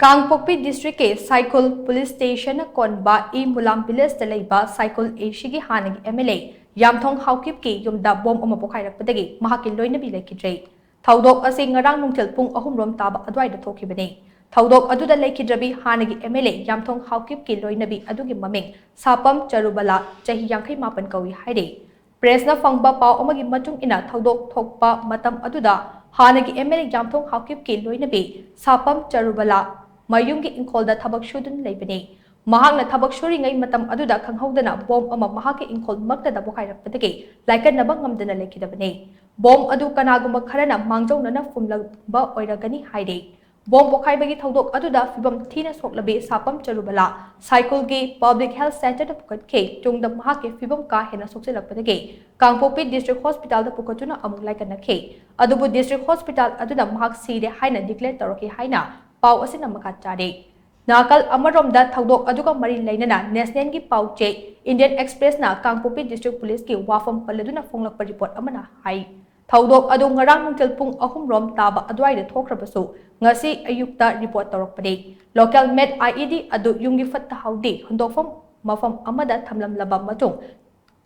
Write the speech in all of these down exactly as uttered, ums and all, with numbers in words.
ꯀꯥꯡꯄꯣꯛꯄꯤ ꯗꯤꯁꯇ꯭ꯔꯤꯛꯀꯤ ꯁꯥꯏꯈꯨꯜ ꯄꯨꯂꯤꯁ ꯁ꯭ꯇꯦꯁꯟꯅ ꯀꯣꯟꯕ ꯏ ꯃꯨꯂꯥꯝ ꯚꯤꯂꯦꯖꯇ ꯂꯩꯕ ꯁꯥꯏꯈꯨꯜ ꯑꯦꯁꯤꯒꯤ ꯍꯥꯟꯅꯒꯤ ꯑꯦꯝ ꯑꯦꯜ ꯑꯦ ꯌꯥꯝꯊꯣꯡ ꯍꯥꯎꯀꯤꯞꯀꯤ ꯌꯨꯝꯗ ꯕꯣꯝ ꯑꯃ ꯄꯣꯈꯥꯏꯔꯛꯄꯗꯒꯤ ꯃꯍꯥꯛꯀꯤ ꯂꯣꯏꯅꯕꯤ ꯂꯩꯈꯤꯗ꯭ꯔꯦ꯫ ꯊꯧꯗꯣꯛ ꯑꯁꯤ ꯉꯔꯥꯡ ꯅꯨꯡꯊꯤꯜ ꯄꯨꯡ ꯑꯍꯨꯝ ꯔꯣꯝ ꯇꯥꯕ ꯑꯗꯨꯋꯥꯏꯗ ꯊꯣꯛꯈꯤꯕꯅꯤ꯫ ꯊꯧꯗꯣꯛ ꯑꯗꯨꯗ ꯂꯩꯈꯤꯗ꯭ꯔꯕꯤ ꯍꯥꯟꯅꯒꯤ ꯑꯦꯝ ꯑꯦꯜ ꯑꯦ ꯌꯥꯝꯊꯣꯡ ꯍꯥꯎꯀꯤꯞꯀꯤ ꯂꯣꯏꯅꯕꯤ ꯑꯗꯨꯒꯤ ꯃꯃꯤꯡ ꯁꯥꯄꯝ ꯆꯔꯨꯕꯂꯥ, ꯆꯍꯤ ꯌꯥꯡꯈꯩ ꯃꯥꯄꯟ ꯀꯧꯏ ꯍꯥꯏꯔꯤ꯫ ꯄ꯭ꯔꯦꯁꯅ ꯐꯪꯕ ꯄꯥꯎ ꯑꯃꯒꯤ ꯃꯇꯨꯡ ꯏꯟꯅ, ꯊꯧꯗꯣꯛ ꯊꯣꯛꯄ ꯃꯇꯝ ꯑꯗꯨꯗ ꯍꯥꯟꯅꯒꯤ ꯑꯦꯝ ꯑꯦꯜ ꯑꯦ ꯌꯥꯝꯊꯣꯡ ꯍꯥꯎꯀꯤꯞꯀꯤ ꯂꯣꯏꯅꯕꯤ ꯁꯥꯄꯝ ꯆꯔꯨꯕꯂꯥ ꯃꯌꯨꯝꯒꯤ ꯏꯪꯈꯣꯜꯗ ꯊꯕꯛ ꯁꯨꯗꯨꯅ ꯂꯩꯕꯅꯤ꯫ ꯃꯍꯥꯛꯅ ꯊꯕꯛ ꯁꯨꯔꯤꯉꯩ ꯃꯇꯝ ꯑꯗꯨꯗ ꯈꯪꯍꯧꯗꯅ ꯕꯣꯝ ꯑꯃ ꯃꯍꯥꯛꯀꯤ ꯏꯪꯈꯣꯜꯃꯛꯇꯗ ꯄꯣꯈꯥꯏꯔꯛꯄꯗꯒꯤ ꯂꯥꯏꯀꯠꯅꯕ ꯉꯝꯗꯅ ꯂꯩꯈꯤꯗꯕꯅꯤ꯫ ꯕꯣꯝ ꯑꯗꯨ ꯀꯅꯥꯒꯨꯝꯕ ꯈꯔꯅ ꯃꯥꯡꯖꯧꯅꯅ ꯐꯨꯝꯂꯝꯕ ꯑꯣꯏꯔꯒꯅꯤ ꯍꯥꯏꯔꯤ꯫ ꯕꯣꯝ ꯄꯣꯈꯥꯏꯕꯒꯤ ꯊꯧꯗꯣꯛ ꯑꯗꯨꯗ ꯐꯤꯚꯝ ꯊꯤꯅ ꯁꯣꯛꯂꯕꯤ ꯁꯥꯄꯝ ꯆꯔꯨꯕꯂꯥ ꯁꯥꯏꯈꯨꯜꯒꯤ ꯄꯕ꯭ꯂꯤꯛ ꯍꯦꯜꯊ ꯁꯦꯟꯇꯔꯗ ꯄꯨꯈꯠꯈꯤ꯫ ꯇꯨꯡꯗ ꯃꯍꯥꯛꯀꯤ ꯐꯤꯚꯝ ꯀꯥ ꯍꯦꯟꯅ ꯁꯣꯛꯆꯤꯜꯂꯛꯄꯗꯒꯤ ꯀꯥꯡꯄꯣꯛꯄꯤ ꯗꯤꯁꯇ꯭ꯔꯤꯛ ꯍꯣꯁꯄꯤꯇꯥꯜꯗ ꯄꯨꯈꯠꯇꯨꯅ ꯑꯃꯨꯛ ꯂꯥꯏꯀꯠꯅꯈꯤ꯫ ꯑꯗꯨꯕꯨ ꯗꯤꯁꯇ꯭ꯔꯤꯛ ꯍꯣꯁꯄꯤꯇꯥꯜ ꯑꯗꯨꯅ ꯃꯍꯥꯛ ꯁꯤꯔꯦ ꯍꯥꯏꯅ ꯗꯤꯀ꯭ꯂꯦꯌꯔ ꯇꯧꯔꯛꯈꯤ ꯍꯥꯏꯅ ꯄꯥꯎ ꯑꯁꯤꯅ ꯃꯈꯥ ꯇꯥꯔꯤ꯫ ꯅꯥꯀꯜ ꯑꯃꯔꯣꯝꯗ, ꯊꯧꯗꯣꯛ ꯑꯗꯨꯒ ꯃꯔꯤ ꯂꯩꯅꯅ ꯅꯦꯁꯅꯦꯜꯒꯤ ꯄꯥꯎ ꯆꯦ ꯏꯟꯗꯤꯌꯟ ꯑꯦꯛꯁꯄ꯭ꯔꯦꯁꯅ ꯀꯥꯡꯄꯣꯛꯄꯤ ꯗꯤꯁꯇ꯭ꯔꯤꯛ ꯄꯨꯂꯤꯁꯀꯤ ꯋꯥꯐꯝ ꯄꯜꯂꯗꯨꯅ ꯐꯣꯡꯂꯛꯄ ꯔꯤꯄꯣꯔꯠ ꯑꯃꯅ ꯍꯥꯏ, ꯊꯧꯗꯣꯛ ꯑꯗꯨ ꯉꯔꯥꯡ ꯅꯨꯡꯊꯤꯜ ꯄꯨꯡ ꯑꯍꯨꯝ ꯔꯣꯝ ꯇꯥꯕ ꯑꯗꯨꯋꯥꯏꯗ ꯊꯣꯛꯈ꯭ꯔꯕꯁꯨ, ꯉꯁꯤ ꯑꯌꯨꯛꯇ ꯔꯤꯄꯣꯔꯠ ꯇꯧꯔꯛꯄꯅꯤ꯫ ꯂꯣꯀꯦꯜ ꯃꯦꯗ ꯑꯥꯏ ꯏ ꯗꯤ ꯑꯗꯨ ꯌꯨꯝꯒꯤ ꯐꯠꯇ ꯍꯥꯎꯗꯤ ꯍꯨꯟꯗꯣꯛꯐꯝ ꯃꯐꯝ ꯑꯃꯗ ꯊꯝꯂꯝꯂꯕ ꯃꯇꯨꯡ,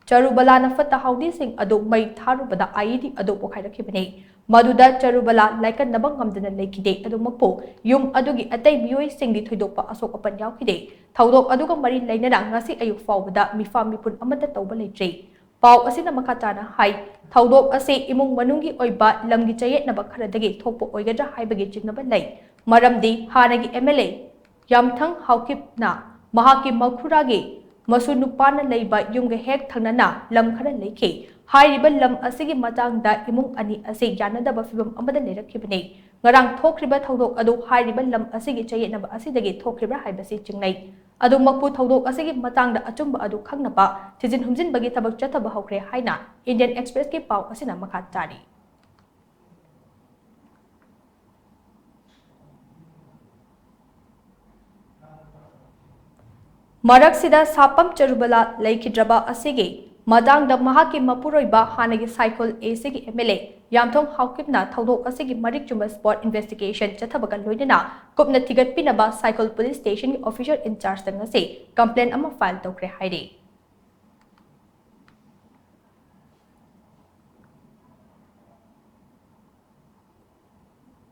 ꯆꯔꯨꯕꯂꯥꯅ ꯐꯠꯇ ꯍꯥꯎꯗꯤꯁꯤꯡ ꯑꯗꯨ ꯃꯩ ꯊꯥꯔꯨꯕꯗ ꯑꯥꯏ ꯏ ꯗꯤ ꯑꯗꯨ ꯄꯣꯈꯥꯏꯔꯛꯈꯤꯕꯅꯤ꯫ ꯃꯗꯨꯗ ꯆꯔꯨꯕꯂꯥ ꯂꯥꯏꯀꯠꯅꯕ ꯉꯝꯗꯅ ꯂꯩꯈꯤꯗꯦ꯫ ꯑꯗꯨꯃꯛꯄꯨ, ꯌꯨꯝ ꯑꯗꯨꯒꯤ ꯑꯇꯩ ꯃꯤꯑꯣꯏꯁꯤꯡꯗꯤ ꯊꯣꯏꯗꯣꯛꯄ ꯑꯁꯣꯛ ꯑꯄꯟ ꯌꯥꯎꯈꯤꯗꯦ꯫ ꯊꯧꯗꯣꯛ ꯑꯗꯨꯒ ꯃꯔꯤ ꯂꯩꯅꯅ ꯉꯁꯤ ꯑꯌꯨꯛ ꯐꯥꯎꯕꯗ ꯃꯤꯐꯥ ꯃꯤꯄꯨꯟ ꯑꯃꯠꯇ ꯇꯧꯕ ꯂꯩꯇ꯭ꯔꯤ꯫ ꯄꯥꯎ ꯑꯁꯤꯅ ꯃꯈꯥ ꯇꯥꯅ ꯍꯥꯏ, ꯊꯧꯗꯣꯛ ꯑꯁꯤ ꯏꯃꯨꯡ ꯃꯅꯨꯡꯒꯤ ꯑꯣꯏꯕ ꯂꯝꯒꯤ ꯆꯌꯦꯠꯅꯕ ꯈꯔꯗꯒꯤ ꯊꯣꯛꯄ ꯑꯣꯏꯒꯗ꯭ꯔꯥ ꯍꯥꯏꯕꯒꯤ ꯆꯤꯡꯅꯕ ꯂꯩ꯫ ꯃꯔꯝꯗꯤ ꯍꯥꯟꯅꯒꯤ ꯑꯦꯝ ꯑꯦꯜ ꯑꯦ ꯌꯥꯝꯊꯪ ꯍꯥꯎꯀꯤꯞꯅ ꯃꯍꯥꯛꯀꯤ ꯃꯈꯨꯔꯥꯒꯤ ꯃꯁꯨ ꯅꯨꯄꯥꯅ ꯂꯩꯕ ꯌꯨꯝꯒ ꯍꯦꯛ ꯊꯪꯅꯅ ꯂꯝ ꯈꯔ ꯂꯩꯈꯤ꯫ ꯍꯥꯏꯔꯤꯕ ꯂꯝ ꯑꯁꯤꯒꯤ ꯃꯇꯥꯡꯗ ꯏꯃꯨꯡ ꯑꯅꯤ ꯑꯁꯤ ꯌꯥꯅꯗꯕ ꯐꯤꯚꯝ ꯑꯃꯗ ꯂꯩꯔꯛꯈꯤꯕꯅꯤ꯫ ꯉꯔꯥꯡ ꯊꯣꯛꯈ꯭ꯔꯤꯕ ꯊꯧꯗꯣꯛ ꯑꯗꯨ ꯍꯥꯏꯔꯤꯕ ꯂꯝ ꯑꯁꯤꯒꯤ ꯆꯌꯦꯠꯅꯕ ꯑꯁꯤꯗꯒꯤ ꯊꯣꯛꯈ꯭ꯔꯤꯕ꯭ꯔꯥ ꯍꯥꯏꯕꯁꯤ ꯆꯤꯡꯅꯩ꯫ ꯑꯗꯨꯃꯛꯄꯨ, ꯊꯧꯗꯣꯛ ꯑꯁꯤꯒꯤ ꯃꯇꯥꯡꯗ ꯑꯆꯨꯝꯕ ꯑꯗꯨ ꯈꯪꯅꯕ ꯊꯤꯖꯤꯟ ꯍꯨꯝꯖꯤꯟꯕꯒꯤ ꯊꯕꯛ ꯆꯠꯊꯕ ꯍꯧꯈ꯭ꯔꯦ ꯍꯥꯏꯅ ꯏꯟꯗꯤꯌꯟ ꯑꯦꯛꯁꯄ꯭ꯔꯦꯁꯀꯤ ꯄꯥꯎ ꯑꯁꯤꯅ ꯃꯈꯥ ꯇꯥꯔꯤ꯫ ꯃꯔꯛꯁꯤꯗ ꯁꯥꯄꯝ ꯆꯔꯨꯕꯂꯥ ꯂꯩꯈꯤꯗ꯭ꯔꯕ ꯑꯁꯤꯒꯤ ꯃꯇꯥꯡꯗ ꯃꯍꯥꯛꯀꯤ ꯃꯄꯨꯔꯣꯏꯕ ꯍꯥꯟꯅꯒꯤ ꯁꯥꯏꯈꯣꯜ ꯑꯦꯁꯤꯒꯤ ꯑꯦꯝ ꯑꯦꯜ ꯑꯦ ꯌꯥꯝꯊꯣꯡ ꯍꯥꯎꯀꯤꯞꯅ ꯊꯧꯗꯣꯛ ꯑꯁꯤꯒꯤ ꯃꯔꯤꯛ ꯆꯨꯝꯕ ꯁ꯭ꯄꯣꯠ ꯏꯟꯚꯦꯁꯇꯤꯒꯦꯁꯟ ꯆꯠꯊꯕꯒ ꯂꯣꯏꯅꯅ ꯀꯨꯞꯅ ꯊꯤꯒꯠꯄꯤꯅꯕ ꯁꯥꯏꯈꯣꯜ ꯄꯨꯂꯤꯁ ꯁ꯭ꯇꯦꯁꯟꯒꯤ ꯑꯣꯐꯤꯁꯔ ꯏꯟꯆꯥꯔꯖꯇ ꯉꯁꯤ ꯀꯝꯄ꯭ꯂꯦꯟ ꯑꯃ ꯐꯥꯏꯜ ꯇꯧꯈ꯭ꯔꯦ ꯍꯥꯏꯔꯤ꯫